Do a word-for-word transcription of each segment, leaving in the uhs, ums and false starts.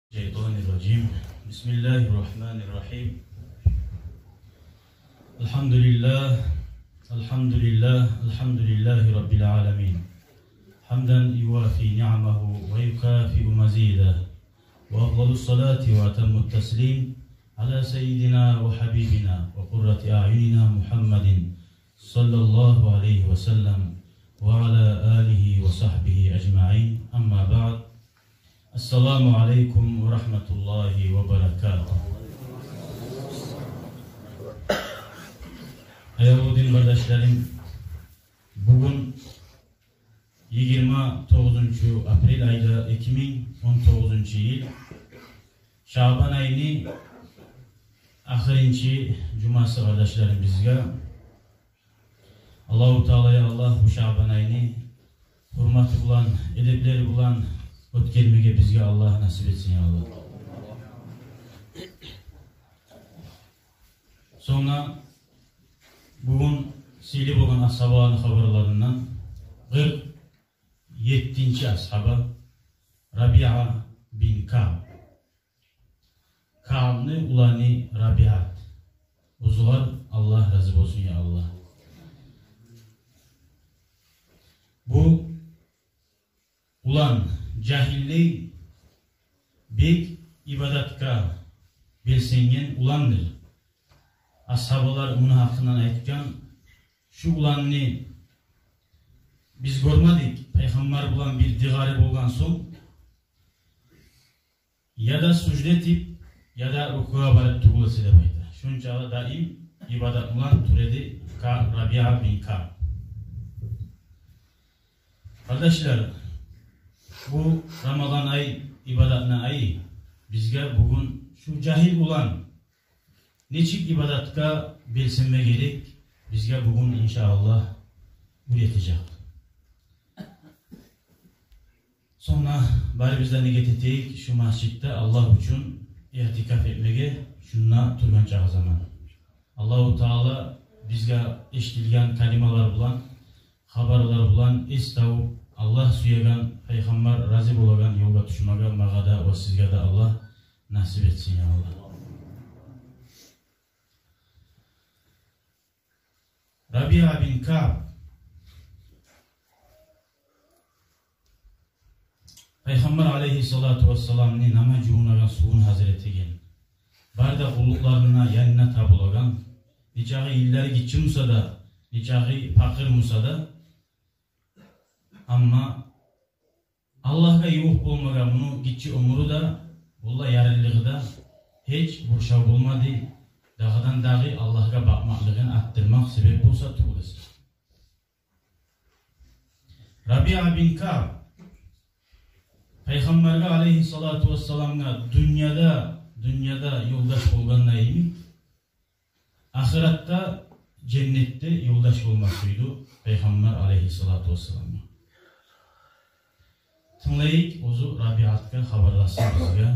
الشيطان الرجيم. بسم الله الرحمن الرحيم. الحمد لله، الحمد لله، الحمد لله رب العالمين. حمدا يوافي نعمه ويكافئ مزيده. وأفضل الصلاة وأتم التسليم على سيدنا وحبيبنا وقرة أعيننا محمد صلى الله عليه وسلم وعلى آله وصحبه أجمعين. أما بعد. السلام عليكم ورحمة الله وبركاته. Аявлу дин къардашларым, бугюн йигирма тогъузунчу апрель айда, эки минг он тогъузунчу йыл, Шагьбан айны ахырынчы жумасы, къардашларым, бизге. Аллагьу Таала, я Аллагь, бу Шагьбан айны гьюрмети булан, эдеплери булан оьтгермеге бизге Аллагь насип этсин, я Аллагь. Сонг бугюн сыйлы болгъан асгьабаланы хабарларындан къыркъ еттинчи асгьаба Рабиа бин Каъб. Каъбны уланы Рабиат. Оьзюгер Аллагь рази болсун, я Аллагь. Бу улан жагьиллей бек ибадатгъа белсенген уландыр. Асгьабалар муну гьакъындан айтгъан: «Шу уланны биз гёрмедик, пайхаммар булан бир дыгъары болгъан сонг, яда сужда этип, яда рукугъа барып тюгюл эсе», — деп айта. Шунчакъы даим ибадат булан тура эди Ка-, Рабиа бин Каъб. Къардашлар, бу Рамазан ай, ибадатны айы, бизге бугюн шу жагьил улан нечик ибадатгъа белсенме герек, бизге бугюн, иншааллагь, уьйретежек. Сонг барыбыз да ниет этейик шу межитде Аллагь учун иътикаф этмеге, шунда тургъан чакъы заман. Аллагьу Таала бизге эшитилген калималар булан, хабарлар булан эс табып, Аллагь сюеген, пайхаммар рази болагъан ёлгъа тюшмеге магъа да ва сизге де Аллагь насип этсин, я Аллагь. Рабиа бин Каъб пайхаммар алейгьиссалату вассаламны намаз жувунагъан сувун гьазир этеген, бары да къуллукъларына янына табулагъан, нечакъы йыллары гиччи буса да, нечакъы пакъыр буса да, амма Аллагьгъа ювукъ болмагъа муну гиччи оьмюрю де, валлагь, ярлылыгъы да гьеч буршав болмады, дагъыдан-дагъы Аллагьгъа бакъмакълыгъын артдырмакъ себеп болса тюгюл эсе. Рабиа бин Каъб пайхаммаргъа алейгьиссалату вассаламгъа дюньяда, дюньяда ёлдаш болгъанда йимик, ахыратда, женнетде ёлдаш болма сюйдю пайхаммар алейгьиссалату вассаламгъа. Тынглайыкъ, оьзю Рабиатгъа хабарласын бизге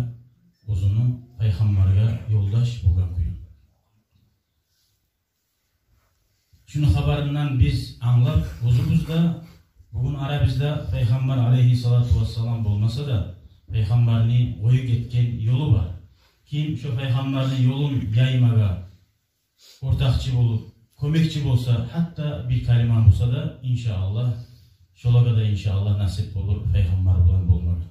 оьзюню пайхаммаргъа ёлдаш болгъан кюйню. Шуну хабарындан биз англап, оьзюбюз де бугюн арабызда пайхаммар алейгьиссалату вассалам болмаса да, пайхаммарны къоюп гетген ёлу бар. Ким шо пайхаммарны ёлун яймагъа ортакъчы болуп, кёмекчи болса, гьатта бир калима буса да, иншааллагь, шолагъа да, иншааллагь, насип болур пайхаммар булан болмагъа.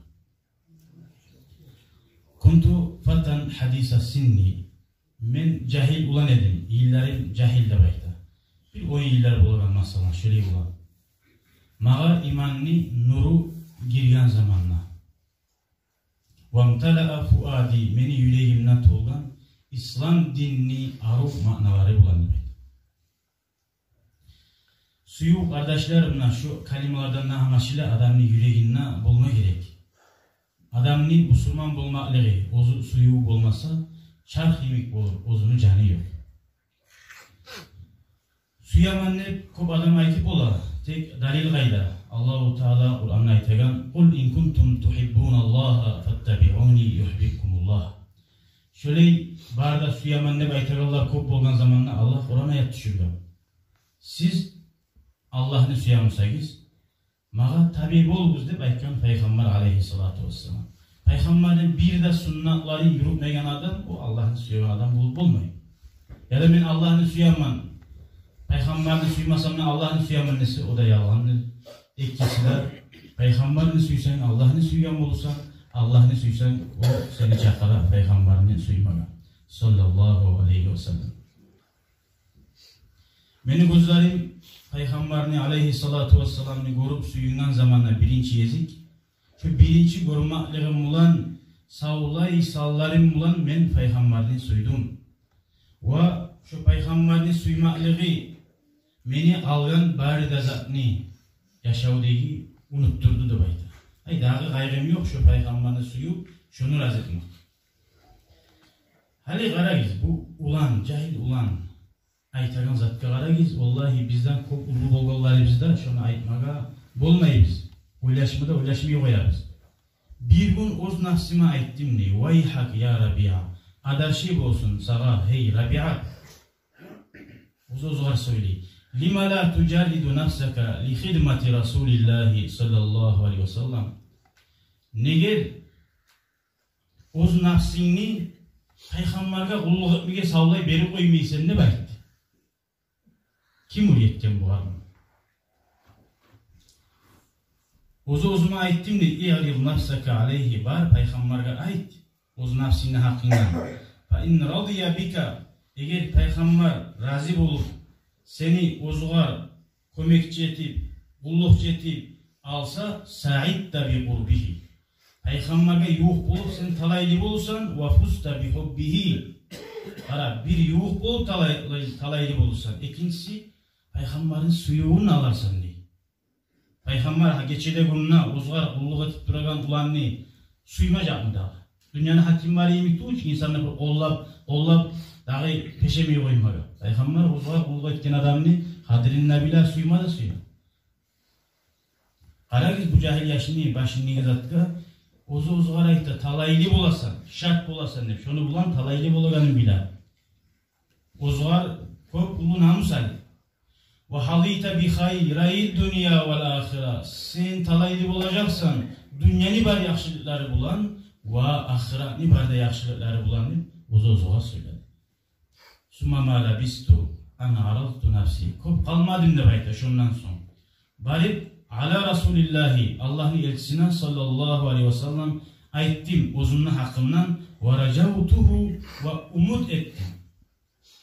«Кунту фатан хадиса синни». Мен жагьил улан эдим, йылларым жагьил деп айта. Бир он йыллар болагъан, масала, шолай улан. Магъа иманны нуру гирген заманда. «Вамталаа фуади», мени юрегимни толгъан ислам динни арив маъналары булан деп айта. Сююв, къардашлар, муна шу калималардан да англашыла, адамны юрегинде болма герек. Адамны бусурман болмакълыгъы, оьзю сююв болмаса, чарх йимик болур, оьзюню жаны ёкъ. Сюемен деп кёп адам айтып бола, тек далил къайда? Аллагьу Таала Къуранда айтагъан: «Къул ин кунтум тухиббуналлагьа фаттабиуни юхбибкумуллагь». Шолай бары да сюемен деп айтагъанлар кёп болгъан заманда Аллагь Къуран аят тюшюрген. Сиз Аллагьны сюе бусагъыз, магъа табиъ болугъуз деп айтгъан пайхаммар алейгьиссалату вассалам. Пайхаммарны бир де суннатларын юрютмеген адам, о Аллагьны сюеген адам болуп болмай. Яда мен Аллагьны сюемен, пайхаммарны сюймесем де Аллагьны сюемен десе, о да ялгъанды. Экиси де, пайхаммарны сюйсенг, Аллагьны сюйген болурсан, Аллагьны сюйсенг, о сени чакъыра пайхаммарны сюймеге. Саллаллагьу алайгьи ва саллам. Мени гёзлерим пайхаммарны алайгьиссалату вассаламны гёрюп сююнген заманда биринчи гезик, шо биринчи гёрмеклигим булан, савлай санларым булан мен пайхаммарны сюйдюм. Ва шо пайхаммарны сюймеклиги мени къалгъан бары да затны яшавдагъы унутдурду деп айта. Ай, дагъы къайгъым ёкъ шо пайхаммарны сююп, шону рази этмек. Гьали къарагъыз, бу улан, жагьил улан айтагъан затгъа къарагъыз, валлагьи, бизден кёп уллу болгъанларыбыз да шону айтмагъа болмайбыз. Ойлашма да ойлашмай къоябыз. Бир гюн оьз напсыма айтдым дей: «Вайгьак, я Рабиа, адарши болсун сагъа, гьей Рабиа». Оьз-оьзюне сёйлей: «Лима ла тужарриду нафсака ли хидмати Расулиллагьи саллаллагьу алайгьи ва саллам?» Неге оьз напсынгны пайхаммаргъа къуллукъ этмеге савлай берип къоймайсан деп айтды. Ким уьйретген бугъар? Оьз-оьзюме айтдым дей: «Иърид нафсака алайгьи», бар, пайхаммаргъа айт оьз напсынгны гьакъындан. «Фа ин радия бика», эгер пайхаммар рази болуп, сени оьзюне кёмекчи этип, къуллукъчу этип алса, «саидта би къурбигьи». Пайхаммаргъа ювукъ болуп сен талайлы боласан, «ва фузта би гьуббигьи». Къара, бир ювукъ болуп талай-, талайлы боласан. Экинчиси, пайхаммарны сюювюн аларсан дей. Пайхаммар гьа гече де, гюн де оьзюне къуллукъ этип турагъан уланны сюймежекми дагъы? Дюньяны гьакимлери йимик тюгюл чи инсанны бир къоллап, къоллап, дагъы пешемей къоймагъа. Пайхаммар оьзюне къуллукъ этген адамны къадирин де биле, сюйме де сюе. Къарагъыз бу жагьил яшны башындагъы затгъа, оьзю оьзюне айта, талайлы боласан, шат боласан деп, шону булан талайлы болагъанын биле. Оьзюне кёп уллу намус али. «Ва гьазита би хайрай дунья вал ахира». Сен талайлы болажакъсан дюньяны бар яхшылыкълары булан ва ахыратны бар да яхшылыкълары булан деп оьзю оьзюне сёйледи. «Сумма ма лабисту ан арадту нафси». Кёп къалмадым деп айта шондан сонг. Барып, ала Расулиллагьи, Аллагьны элчисине саллаллагьу алайгьи ва саллам айтдым оьзюмню гьакъымдан, «ва ражавтугьу», ва умут этдим.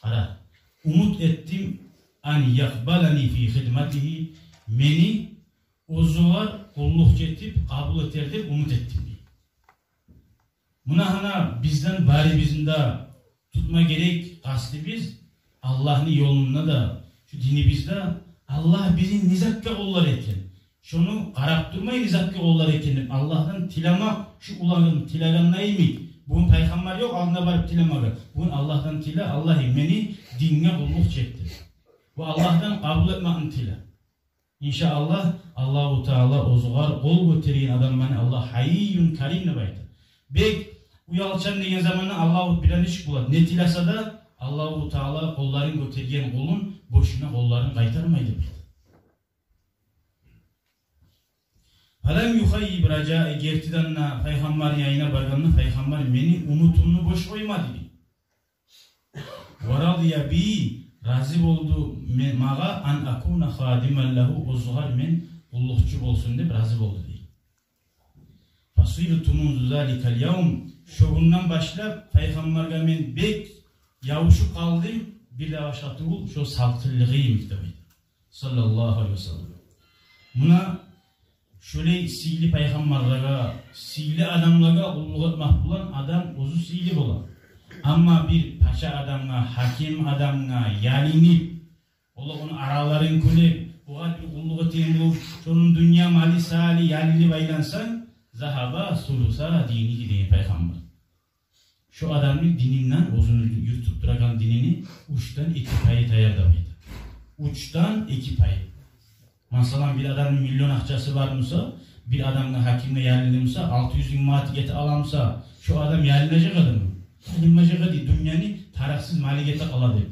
Къара, умут этдим, «ан якъбалани фи хидматигьи», мени оьзюне къуллукъчу этип къабул этер деп умут этдим дей. Муна гьана бизден барыбызны да тутма герек къастыбыз Аллагьны ёлунда да, шу динибизде Аллагь бизин не затгъа къоллар экен, шону къарап турмай, не затгъа къоллар экен деп Аллагьдан тилеме, шу улан тилегенде йимик. Бугюн пайхаммар ёкъ алдына барып тилемеге. Бугюн Аллагьдан тиле: «Аллагь, мени динге къуллукъчу эт» деп. Ва Аллагьдан къабул этмекни тиле. Иншааллагь, Аллагьу Таала оьзюне къол гётерген адамланы Аллагь гьаййун карим деп айта. Бек уялчан деген заманда Аллагьу биле нечик болады. Не тилесе де, Аллагьу Таала къолларын гётерген къулун бошуна къолларын къайтармай деп айта. «Фалам юхаййиб ражаи», гертиден де пайхаммарны янына баргъанда, пайхаммар мени умутумну бош къоймады дей. «Ва радия би», рази болду ме-, магъа, «ан акуна хадиман лагьу», оьзюне мен къуллукъчу болсун деп рази болду дей. «Фасирту мунзу заликал явм», шо гюнден башлап пайхаммаргъа мен бек ябушуп къалдым, бир де башгъа тюгюл, шо салкъынлыгъы йимик деп айта. Саллаллагьу алайгьи ва саллам. Муна шолай сыйлы пайхаммарлагъа, сыйлы адамлагъа къуллукъ этмек булан адам оьзю сыйлы бола. Амма бир пача адамгъа, гьаким адамгъа ялынып, олар ону араларын кюлеп, огъар бир къуллукъ этейим деп, шону дюнья малы саялы ялынып айлансанг, «загьаба сулуса динигьи» деген пайхаммар. Шо адамны дининден, оьзюню юрютюп турагъан динини уьчден эки пайы таяр деп айта. Уьчден эки пайы. Масала, бир адамны миллион акъчасы бар буса, бир адамгъа, гьакимге ялынды буса, алты юз минг манат гете ала буса, шо адам ялынажакъ эдими? Ялынмажакъ эди, дюньяны тарыкъсыз малы гете къала деп.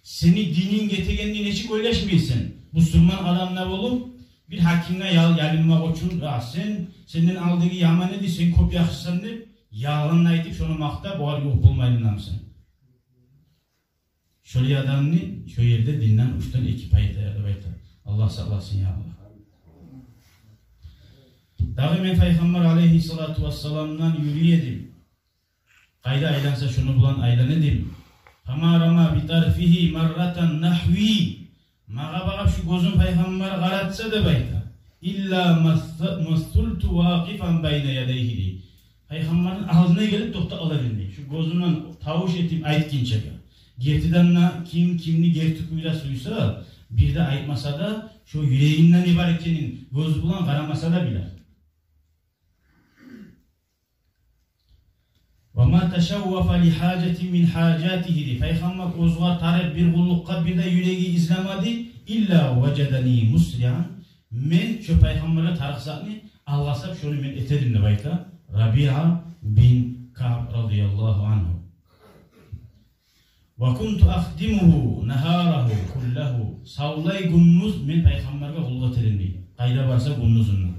Сени дининг гетегенни нечик ойлашмайсан? Бусурман адам да болуп, Бир гьакимге ял-, ялынмакъ учун, а, сен, сенден алдагъы яман эди, сен кёп яхшысан деп, ялгъанны айтып, шону макътап, огъар ювукъ болмайлыгъындан сен. Шолай адамны шо ерде динден уьчден эки пай этер деп айта. Аллагь сакъласын, я Аллагь. Дагъы мен Пайхаммар алейгьиссалату вассаламдан юрюй эдим. Къайда айланса, шону булан айлана эдим. Фама рама би тарфигьи марратан нагьви. Магъа багъып шу гёзюн Пайхаммар къаратса деп айта. Илла мас-, масулту вакъифан байна ядайгьи дей. Пайхаммарны алдына гелип токътап къала эдим дей. Шу гёзюмден тавуш этип айтгъынчагъа. Гертиден де ким кимни герти кюйде сюйсе, бир де айтмаса да, шу юрегинде не бар экенин гёз булан къарамаса да билер. Ва ма ташаввафа ли гьажатин мин гьажатигьи дей. Пайхаммар оьзюне тарыкъ бир къуллукъгъа бир де юреги излемеди. Илла важадани мусриан. Мен шо Пайхаммаргъа тарыкъ затны алгъасап, шону мен эте эдим деп айта Рабиа бин Каъб радияллагьу ангьу. Ва кунту ахдимугьу нагьарагьу куллагьу. Савлай гюндюз мен Пайхаммаргъа къуллукъ эте эдим дей. Къайда барса гюндюзюнде.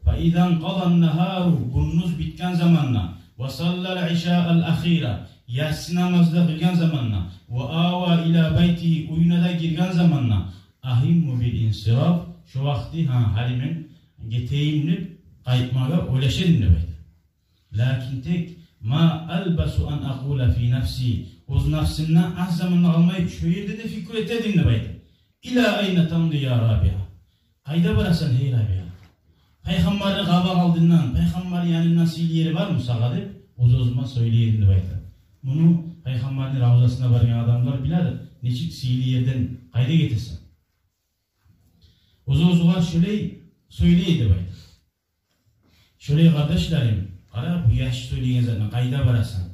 Фа иза нкъаза ннагьару, гюндюз битген заманда, ва салла ль-ишаа ль-ахира, ясси намазны да къылгъан заманда, ва ава ила байтигьи, уьюне де гирген заманда, агьимму биль инсираф, шо вакъти, гьа, гьали мен гетейим деп, къайтмагъа ойлаша эдим деп айта. Лакин тек, ма албасу ан акъула фи нафси, оьз напсымда аз заман да къалмай, шо ерде де фикру эте эдим деп айта. Ила айна тамди я Рабиа? Къайда барасан, гьей Рабиа? Пайхаммарны къабакъ алдындан, Пайхаммарны янындан сыйлы ери бармы сагъа деп, оьз-оьзюме сёйлей эдим деп айта. Муну Пайхаммарны равзасына баргъан адамлар биледир, нечик сыйлы ерден къайда гетесен. Оьз-оьзюне шолай сёйлей эди деп айта. Шолай, къардашларым, къара, бу яш сёйлейген затны, къайда барасан?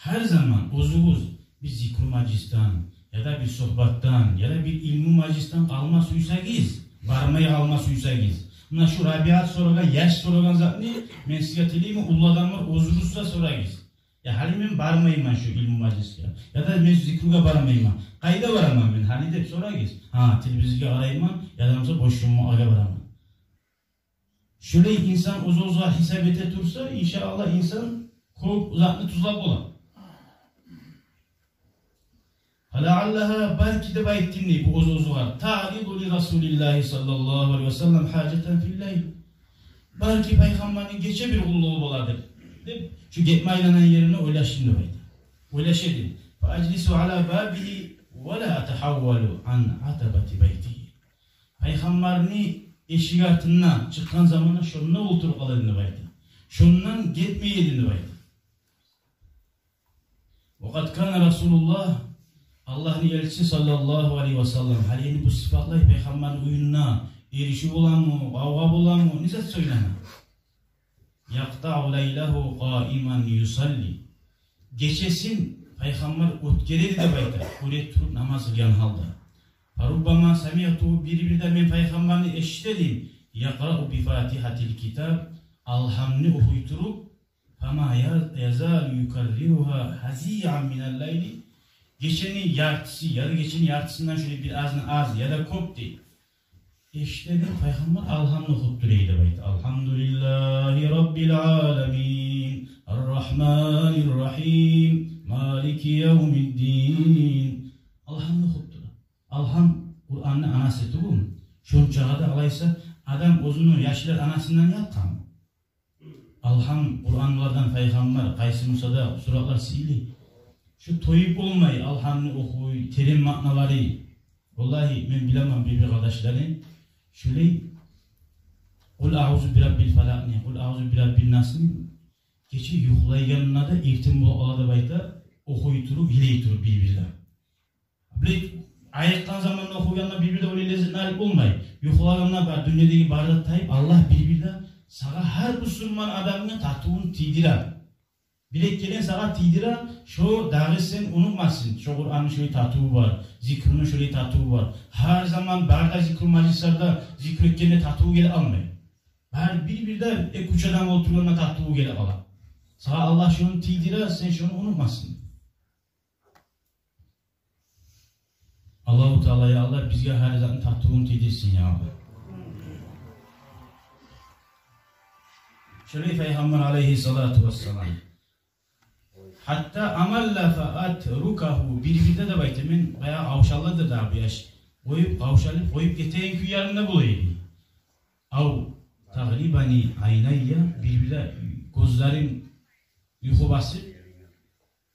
Гьар заман оьзюгюз бир зикру мажлисден, яда бир сугьбатдан, яда бир илму мажлисден къалма сюйсегиз, бармай къалма сюйсегиз, муна шу Рабиат сорагъан, яш сорагъан затны мен сизге тилеймен, уллу адамлар, оьзюгюз де сорагъыз. Я, гьали мен бармайман шу илму мажлисге, яда мен зикругъа бармайман. Къайда бараман мен гьали деп сорагъыз. Гьа, телевизоргъа къарайман, яда болмаса бош жумагъагъа бараман. Шолай инсан оьз-оьзюне гьисап эте турса, иншааллагь, инсан кёп затны тюзлеп бола. Фалагьаллагьа, балки деп айтдым дей бу оьз-оьзюне, таъриду ли Расулиллагьи саллаллагьу алайгьи ва саллам гьажатан фил лайл. Балки Пайхаммарны гече бир къуллугъу боладыр деп, шу гетме айланагъан ерине ойлашдым деп айта. Ойлаша эдим. Фа ажлису ала бабигьи ва ла атагьаввалу ан атабати байтигьи. Пайхаммарны эшик артына чыкъгъан заманда шонда олтуруп къала эдим деп айта. Шондан гетмей эдим деп айта. Ва къад кана Расулуллагь, Аллагьны элчиси саллаллагьу алайгьи ва саллам, гьали энни бу сыпатлай Пайхаммарны уьюнде эришив боламы, къавгъа боламы, не зат сёйлене? Якътаъу лайлагьу къаиман юсалли. Гечесин Пайхаммар оьтгере эди деп айта, уьйретип туруп намаз къылгъан гьалда. Фа руббама самиътугьу, бир-бирде мен Пайхаммарны эшите эдим, якъраъу би фатигьатил китаб, Алгьамны охуй туруп, фама я-, язалу юкарриругьа гьазиян минал лайли, гечени яртысы, яда гечени яртысындан шолай бир азны аз, яда кёп дей. Эшите эдим, Пайхаммар Алгьамны охуп тура эди деп айта. Алгьамдулиллагьи раббил аламин, аррагьманир рагьим, малики явмиддин. Алгьамны охуп тура. Алгьам Къуранны анасы тюгюлмю? Шончагъа да, алайса, адам оьзюню яшлар анасындан ялкъамы? Алгьам, Къуранлардан Пайхаммар, къайсы буса да суратлар сыйлы. Шу тоюп болмай, Алгьамны охуй, терен маъналары. Валлагьи, мен билемен бир-бир къардашланы, шулай Къул агъузу би раббил фалакъны, Къул агъузу би раббин насны гече юхлайгъанда да, эртен болуп къала деп айта, охуй туруп, йылай туруп бир-бирде. Биле, айыкъгъан заманда охуйгъанда бир-бирде олай леззетни алып болмай. Юхлагъанда бар, дюньядагъы бар зат тайып, Аллагь бир-бирде сагъа, гьар бусурман адамгъа татывун тийдире. Билек гелген сагъа тийдире, шо дагъы сен унутмасын. Шо Къуранны шолай татыву бар, зикруну шолай татыву бар. Гьар заман бар да зикру мажлислерде зикру этгенде татыву геле алмай. Бар бир-бирде эки-уьч адам олтургъанда татыву геле къала. Сагъа Аллагь шону тийдире, сен шону унутмасын. Аллагьу Таала, я Аллагь, бизге гьар затны татывун тийдирсин, я Аллагь. Шолай Пайхаммар алайгьиссалату вассалам. Гьатта амалла фа атрукагьу, бир-бирде деп айта, мен баягъы къавшалла да дагъы бу яш. Къоюп, къавшалып, къоюп гетеген кюй янында бола эди. Ав тагълибани айнайя, бир-бирде гёзлерим юху басып,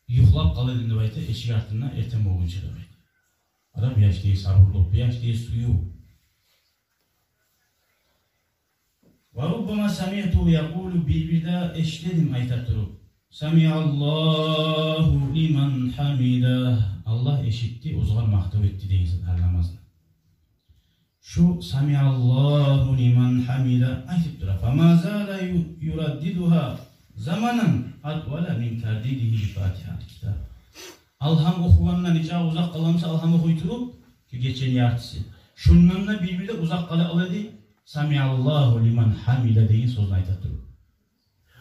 юхлап къала эдим деп айта, эшик артында эртен болгъунча деп айта. Къара, бу яшдагъы сабурлукъ, бу яшдагъы сююв. Ва руббама самиътугьу якъулу, бир-бирде эшите эдим айта туруп: «Самиаллагьу лиман гьамидагь». Аллагь эшитди, оьзюне макътав этди деген зат гьар намазда. Шу «Самиаллагьу лиман гьамидагь» айтып тура. Фама зала ю-, юраддидугьа заманан атвала мин тардидигьи ли фатигьатил китаб. Алгьам охугъанда нечакъы узакъ къала буса, Алгьам охуй туруп, ки гечени яртысы. Шондан да бир-бирде узакъ къала эди, «Самиаллагьу лиман гьамидагь» деген сёзню айта туруп.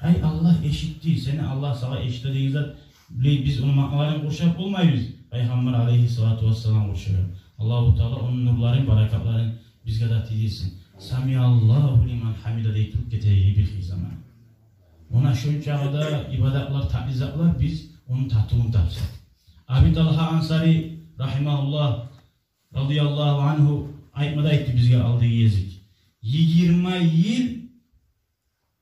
Ай, Аллагь эшитди, сени Аллагь сагъа эшите деген зат, билей, биз ону маъналарын къуршап болмайбыз. Пайхаммар алайгьиссалату вассалам къуршагъан. Аллагьу Таала ону нурларын, баракатларын бизге де тийдирсин. «Самиаллагьу лиман гьамидагь» дей туруп гетеген бир хыйзаман. Муна шончакъы да ибадатлар, татли затлар, биз ону татывун тапсакъ. Аби Талгьа Ансари рагьимагьуллагь, радияллагьу ангьу, айтма да айтды бизге алдагъы гезик. Йигирма йыл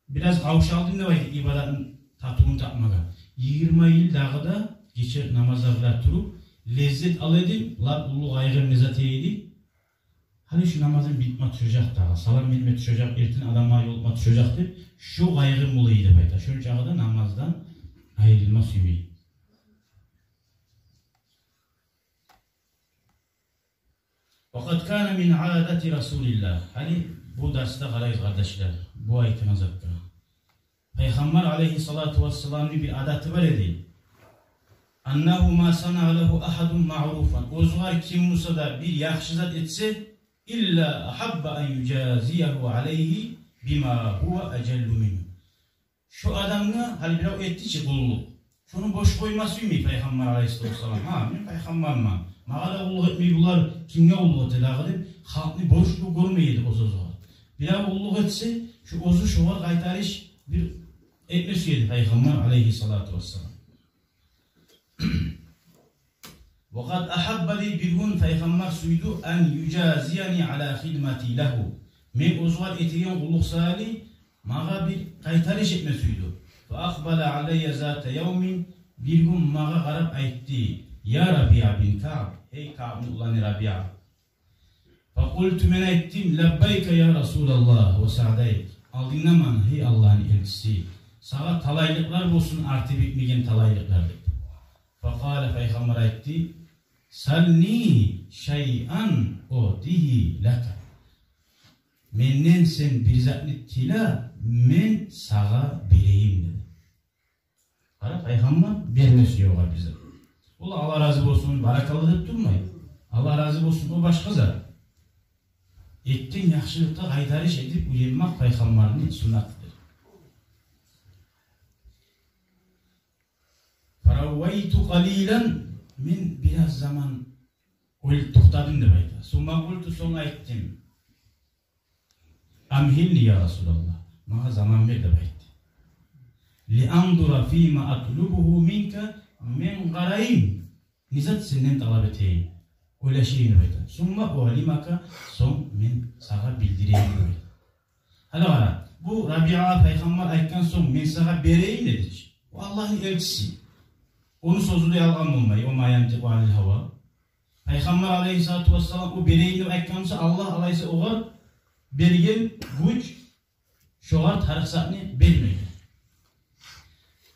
бираз къавшалдым деп айта ибадатны татывун тапмагъа. Йигирма йыл дагъы да гече намазлар булан туруп, леззет ала эдим, лап уллу къайгъым не зат эди. Гьали шу намазым битме тюшежек дагъы, салам берме тюшежек, эртен адамгъа ёлукъма тюшежек деп, шу къайгъым бола эди деп айта. Шончакъы да намаздан айрылма сюймей. Ва къад кана мин адати Расулиллагь. Гьали бу дарсда къарайыкъ, къардашлар, бу айтагъан затгъа. Пайхаммар алайгьиссалату вассаламны бир адаты бар эди. Аннагьу ма санаъа лагьу агьадун маъруфан. Оьзюне ким буса да бир яхшы зат этсе, илла агьабба ан южазиягьу алайгьи бима гьува ажаллу мингьу. Шо адамгъа гьали бирев этди чи къуллукъ, шону бош къойма сюймей Пайхаммар алайгьиссалату вассалам. Гьа, мен пайхаммарман, магъа да къуллукъ этмей булар кимге къуллукъ эте дагъы деп, халкъны борчлу гёрмей эди о сёзге. Бирев къуллукъ этсе, шо оьзю шогъар къайтарыш бир этме сюе эди Пайхаммар алайгьиссалату вассалам. Ва къад агьабба ли, бир гюн Пайхаммар сюйдю, ан южазияни ала хидмати лагьу. Мен оьзюне этеген къуллукъ саялы магъа бир къайтарыш этме сюйдю. Фа акъбала алайя зата явмин, бир гюн магъа къарап айтды: «Я Рабиъа бин Каъб, гьей Каъбны уланы Рабиъа». Фа къулту, мен айтдым: «Лаббайка я Расулаллагь ва саъдайк». Алдынгдаман, гьей Аллагьны элчиси, сагъа талайлыкълар болсун, арты битмеген талайлыкълар, деп. Фа къала, Пайхаммар айтды: «Сални шайъан уътигьи лака». Менден сен бир затны тиле, мен сагъа берейим, деди. Къара, Пайхаммар берме сюе огъар бир зат. Ол «Аллагь рази болсун, баракалла» деп турмай. «Аллагь рази болсун», о башгъа зат. Этген яхшылыкъгъа къайтарыш этип уьйренмек Пайхаммарны суннатыдыр. Фараввайту къалилан, мен бираз заман оьл-, токътадым деп айта. Сумма къулту, сонг айтдым: «Амгьилни я Расулаллагь, магъа заман бер», — деп айтды. «Ли андура фима атлубугьу минка, мен къарайым, не зат сенден талап этейим, ойлашайым», — деп айта. «Сумма уълимака, сонг мен сагъа билдирейим», — деп айта. Гьали къара, бу Рабиъа Пайхаммар айтгъан сонг, «Мен сагъа берейим», — деди чи. О Аллагьны элчиси. Ону сёзю де ялгъан болмай, «Ва ма янтикъу анил гьава». Пайхаммар алайгьиссалату вассалам о берейим деп айтгъан буса, Аллагь алайса огъар берген гюч шогъар тарыкъ затны бермейди.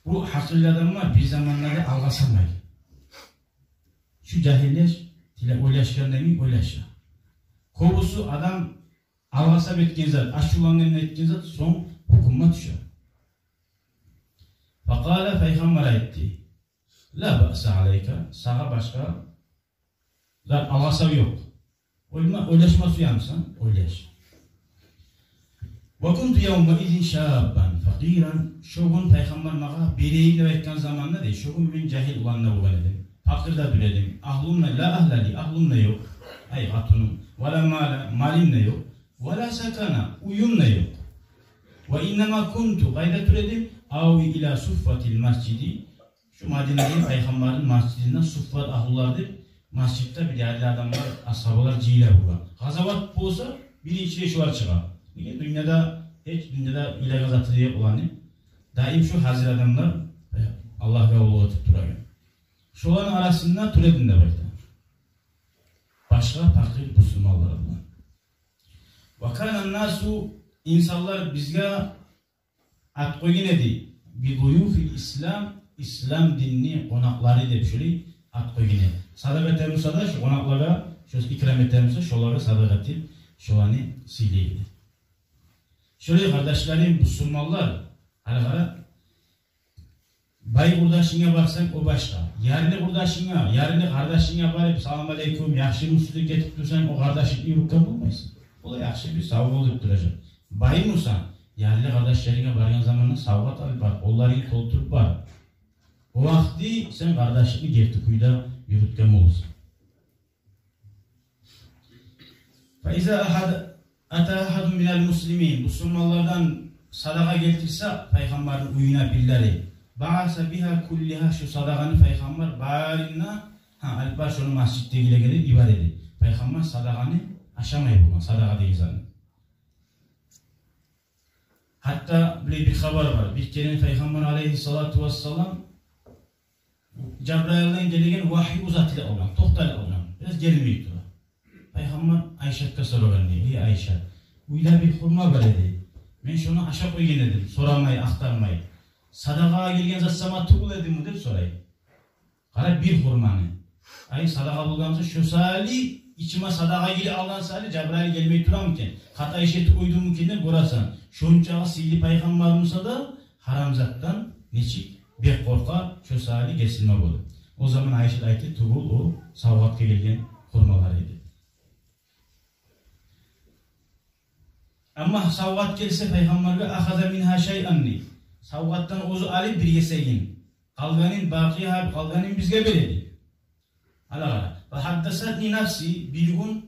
Бу гьакъыллы адамлар бир заманда да алгъасамай. Шу жагьил яш тиле ойлашгъанда йимик ойлаша. Кёбюсю адам алгъасап этген зат, ачувлангъанда этген зат сонг гьукмуна тюше. Факъала, Пайхаммар айтды: «Ла баъса алайка, сагъа башгъа зат, алгъасав ёкъ. Ойлама, ойлашма сюемисен, ойлаш». Ва кунту явмаизин шаббан факъиран. Шо гюн Пайхаммар магъа берейим деп айтгъан заманда, дей, шо гюн мен жагьил улан да болгъан эдим. Пакъыр да тюгюл эдим. Агьлюм де, ла агьла ли, агьлюм де ёкъ. Ай, къатыным. Ва ла мала, малым да ёкъ. Ва ла сакана, уьюм де ёкъ. Ва иннама кунту, къайда тура эдим, ави ила суффатил масжиди. Шу Мадинадагъы Пайхаммарны масжидинде суффат агьлулар деп масжидде бир ярлы адамлар, асгьабалар жыйыла болгъан. Къазават болса, биринчи де шолар чыгъа. Неге? Дюньяда, гьеч дюньяда уьйреген заты да ёкъ оланы. Даим шу гьазир адамлар, э, Аллагьгъа къуллукъ этип турагъан. Шоланы арасында тура эдим деп айта. Башгъа пакъыр бусурманлар булан. Ва кана насу, инсанлар бизге ат къойгъан эди. Би дуюфил ислам, ислам динни къонакълары деп шулай ат къойгъан эди. Садагъа этемиса да, шу къонакълагъа, шу икрам этемиса, шолагъа садагъа этип, шоланы сыйлай эди. Шолай, къардашларым, бусурманлар, гьали къара, бай къурдашынга барсанг, о башгъа. Ярлы къурдашынга, ярлы къардашынга барып, салам алейкум, яхшымысыз деп гетип турсанг, о къардашынг юрютген болмайсан. Ол да яхшы бир сав бол деп туражакъ. Баймусан, ярлы къардашларынга баргъан заманда савгъат алып бар, къолларынгны толтуруп бар. О вакъти сен къардашынгны герти кюйде юрютген болурсан. Фа иза ахад-, ата ахадун минал муслимин, бусурманлардан садагъа гелтирсе Пайхаммарны уьюне бирлери, баъаса бигьа куллигьа, шу садагъаны Пайхаммар барына, гьа, алып бар шону масжиддегилеге деп йибере эди. Пайхаммар садагъаны ашамай болгъан, садагъа деген затны. Гьатта булай бир хабар бар. Бир керен Пайхаммар алейгьиссалату вассалам Жабрайылдан гелеген вагьйи узатыла къалгъан, токътала къалгъан. Бираз гелмей тура. Пайхаммар Айшатгъа сорагъан дей: «Эй Айшат, уьйде бир хурма бар эди. Мен шону ашап къойгъан эдим, сорамай, ахтармай. Садагъагъа гелген зат сама тюгюл эдими?» — деп сорай. Къара, бир хурманы. Ай, садагъа болгъан буса, шо саялы ичиме садагъа гирип алгъан саялы Жабрайыл гелмей турамы экен? Хата иш этип къойдумму экен деп гёресен. Шончакъы сыйлы Пайхаммар буса да, гьарам затдан нечик бек къоркъа, шо саялы гесилме бола. О заман Айшат айтды: «Тюгюл, о савгъатгъа гелген хурмалар эди». Амма савгъат гелсе Пайхаммаргъа, ахаза мингьа шайъан, савгъатдан оьзю алып бир гесегин, къалгъанын, бакъия, къалгъанын бизге бере эди. Гьали къара. Ва гьаддасатни нафси, бир гюн,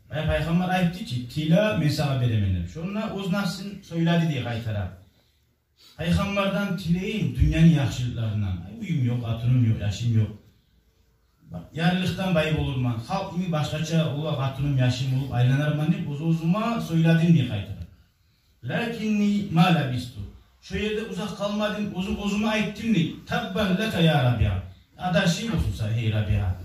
э, Пайхаммар айтды чы: «Тиле, мен сагъа беремен», — деп. Шонда оьз нафсын сёйледи дей къайтара. Пайхаммардан тилейим дюньяны яхшылыкъларындан. Ай, уьюм ёкъ, къатыным ёкъ, яшым ёкъ. Ярлылыкъдан бай болурман. Халкъ йимик башгъача уллу къатыным, яшым болуп айланарман деп оьз-оьзюме сёйледим дей къайтара. Лакинни ма лабисту. Шо ерде узакъ къалмадым, оьзюм оьзюме айтдым дей: «Таббан лака я Рабигьа». Адашынг болсун сагъа, гьей Рабигьа.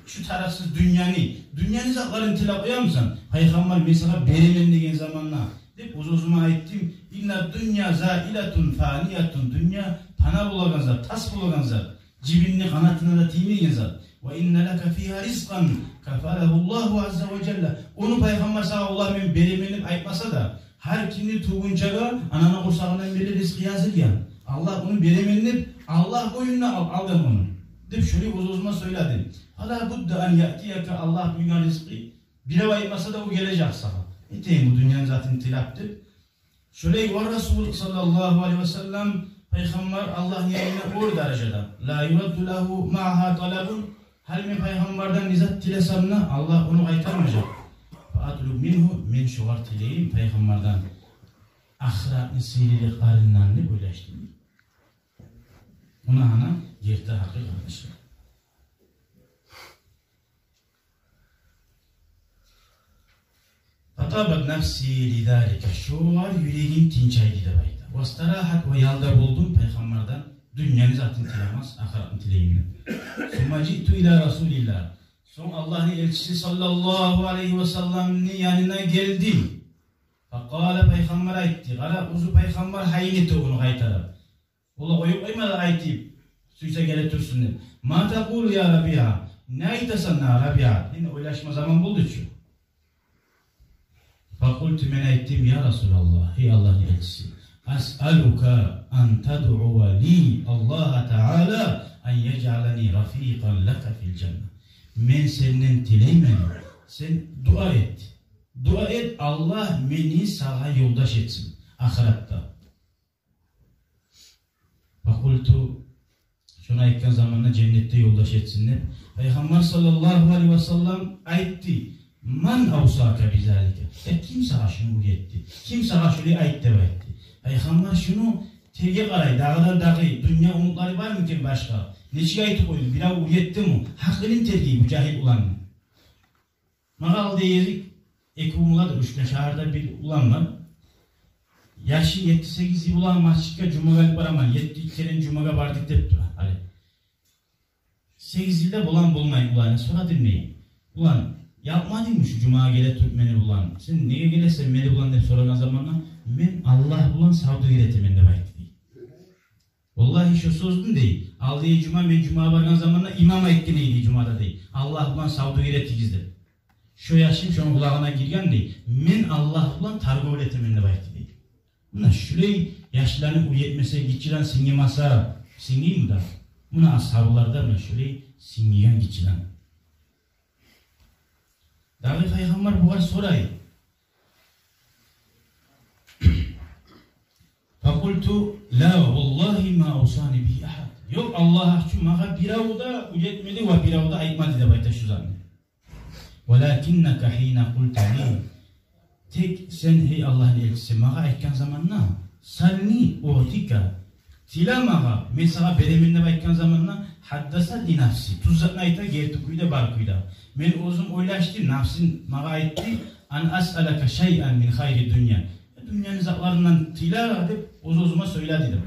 Шу тарыкъсыз дюньяны, дюньяны затларын тилеп къоямысан, Пайхаммар «мен сагъа беремен» деген заманда, деп оьз-оьзюме айтдым. Инна дунья заилатун фаниятун, дюнья пана болагъан зат, тас болагъан зат, жибинни къанатына да тиймейген зат. Ва инна лака фигьа ризкъан кафалагьу Аллагьу азза ва жалла. Ону Пайхаммар сагъа «Аллагь, мен беремен» деп айтмаса да, гьар кимни тувгъунчагъа ананы къурсагъындан берли ризкъы язылгъан. Аллагь ону «беремен» деп, Аллагь бойнуна ал-, алгъан ону. Деп шолай оьз-оьзюме сёйледим. Фала будда ан яътияка, Аллагь буюргъан ризкъы, бирев айтмаса да, о гележек сагъа. Этейим бу дюньяны затын тилеп деп. Шолай ва Расул саллаллагьу алайгьи ва саллам, Пайхаммар Аллагьны янына о даражада. Ла юрадду лагьу магьа талабун. Гьали мен Пайхаммардан не зат тилесем де, Аллагь ону къайтармажакъ. Фа атлуб мингьу, мен шогъар тилейим, Пайхаммардан, ахыратны сыйлылыкъларындан деп ойлашдым. Муна гьана герти гьакъыл, къардашлар. Фатабат нафси лизалика, шогъар юрегим тынчайды деп айта. Вастарахат, ва ял да болдум Пайхаммардан, дюньяны затын тилемес, ахыратны тилейим деп. Сумма жиъту ила Расулиллагь. Сонг Аллагьны элчиси саллаллагьу алайгьи ва салламны янына гелдим. Факъала, Пайхаммар айтды. Къара, оьзю Пайхаммар гьайын эте ону къайтарып. Ола къоюп къоймады айтып, сюйсе геле турсун деп. Ма такъулу я Рабигьа? Не айтасан, Рабигьа? Энни ойлашма заман болду чу. Факъулту, мен айтдым: я Расулаллагь, гьей Аллагьны элчиси, асъалука ан тадъува ли Аллагьа таала ан яжъалани рафикъан лака фил жанна. Мен сенден тилеймен, сен дуа эт. Дуа эт, Аллагь мени сагъа ёлдаш этсин ахыратда. Факъулту, шону айтгъан заманда женнетде ёлдаш этсин деп. Пайхаммар саллаллагьу алайгьи ва саллам айтды: «Ман авсака бизалика?» Э, ким сагъа шуну уьйретди? Ким сагъа шулай айт деп айтды? Пайхаммар шуну терге къарай, дагъыдан дагъы, дюнья умутлары бармы экен башгъа? Нечик айтып къойду? Бирев уьйретдими? Гьакъылын тергей бу жагьил уланны. Магъа алда ерик эки улан да, уьч де шагьарда бир улан бар. Яшы етти-сегиз йыл бола, масжитге жумагъа алып бараман, етти керен жумагъа бардыкъ деп тура гьали. Сегиз йылда боламы, болмаймы уланы. Сорадым дей: «Улан, ялкъмадынгмы шу жумагъа геле туруп мени булан? Сен неге гелесен мени булан?» — деп сорагъан заманда, «Мен Аллагь булан савдюгер этемен», — деп айтды дей. Валлагьи, шо сёзню дей, алдагъы жума мен жумагъа баргъан заманда имам айтгъан эди жумада дей, Аллагь булан савдюгер этигиз деп. Шо яшым шону къулагъына гирген дей, «Мен Аллагь булан торговля этемен», — деп айтды дей. Муна шулай яшланы уьйретмесе, гиччиден сингмесе, сингейми да? Муна асгьабаларда муна шулай сингген гиччиден. Дагъы Пайхаммар бугъар сорай: «Факъулту: ла, валлагьи ма авсани бигьи агьад». Ёкъ, Аллагь гьакъ учун, магъа бирев де уьйретмеди ва бирев де айтмады деп айта шу затны. «Валакиннака гьина къулта ли». Тек сен, гьей Аллагьны элчиси, магъа айтгъан заманда, «сални уътика», тиле магъа, мен сагъа беремен деп айтгъан заманда, «гьаддасатни нафси», тюз затны айта, герти кюйде, бар кюйде. Мен оьзюм ойлашдым, нафсим магъа айтды, «ан асъалака шайъан мин хайри дунья». Дюньяны затларындан тиле деп оьз-оьзюме сёйледи дей.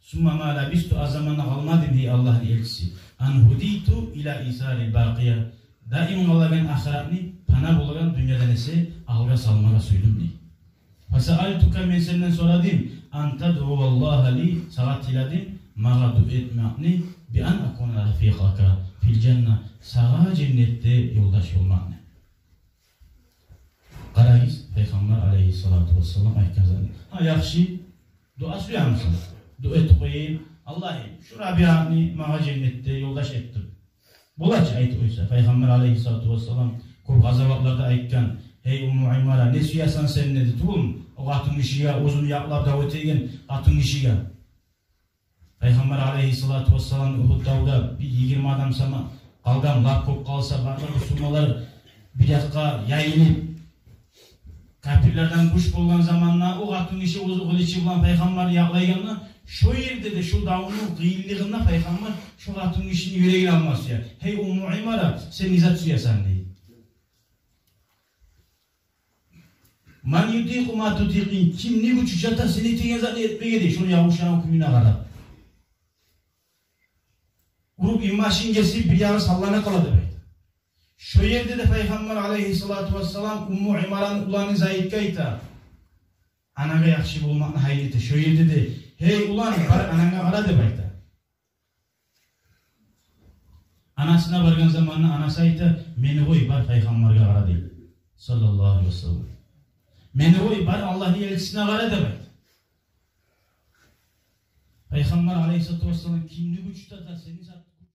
«Сумма ма лабисту», аз заман да къалмадым, гьей Аллагьны элчиси, «ан гьудиту ила исарил бакъия». Даим къалагъан ахыратны пана болагъан дюньядан эсе алгъа салмагъа сюйдюм дей. «Фасаалтука», мен сенден сорадым, «ан тадъу Аллагьа ли», сагъа тиледим, магъа дуа этмекни, «би ан акуна рафикъака фил жанна», сагъа женнетде ёлдаш болмакъны. Къарагъыз, Пайхаммар алейгьиссалату вассалам айтгъан затны. Гьа, яхшы, дуа сюемисен? Дуа этип къояйым: «Аллагьым, шу Рабигьаны магъа женнетде ёлдаш эт», — деп. Бола чы айтып къойса. Пайхаммар алейгьиссалату вассалам кёп къазаватларда айтгъан: «Гьей Умму Имара, не сюесен сен?» — деди. Тюгюлмю, о къатын гишиге оьзюн якълап дав этеген къатын гишиге. Пайхаммар алейгьиссалату вассалам Угьуд тавда бир йигирма адам сама къалгъан, лап кёп къалса, бары да бусурманлар бир якъгъа яйылып, капирлерден гюч болгъан заманда, о къатын гиши оьзю къылычы булан Пайхаммарны якълайгъанда, шо ерде де, шо давну къыйынлыгъында Пайхаммар шо къатын гишини юрегин алмас я. «Гьей Умму Имара, сен не зат сюесен?» — дей. «Ман ютикъу ма тутикъин», кимни гючю чата сен этеген затны этмеге дей, шону ябушагъан кююне къарап. Уруп, инбашын гесип, бир ягъы саллана къала деп айта. Шо ерде де Пайхаммар алейгьиссалату вассалам Умму Имараны уланы Заидге айта. Анагъа яхшы болмакъны гьайын эте. Шо ерде де: «Гьей улан, бар, ананга къара», — деп айта. Анасына баргъан заманда анасы айта: «Мени къой, бар, Пайхаммаргъа къара», — дей. Саллаллагьу алейгьи ва саллам. «Мени къой, бар, Аллагьны элчисине къара», — деп айта. Пайхаммар алейгьиссалату вассалам: «Кимни гючю чата сени зат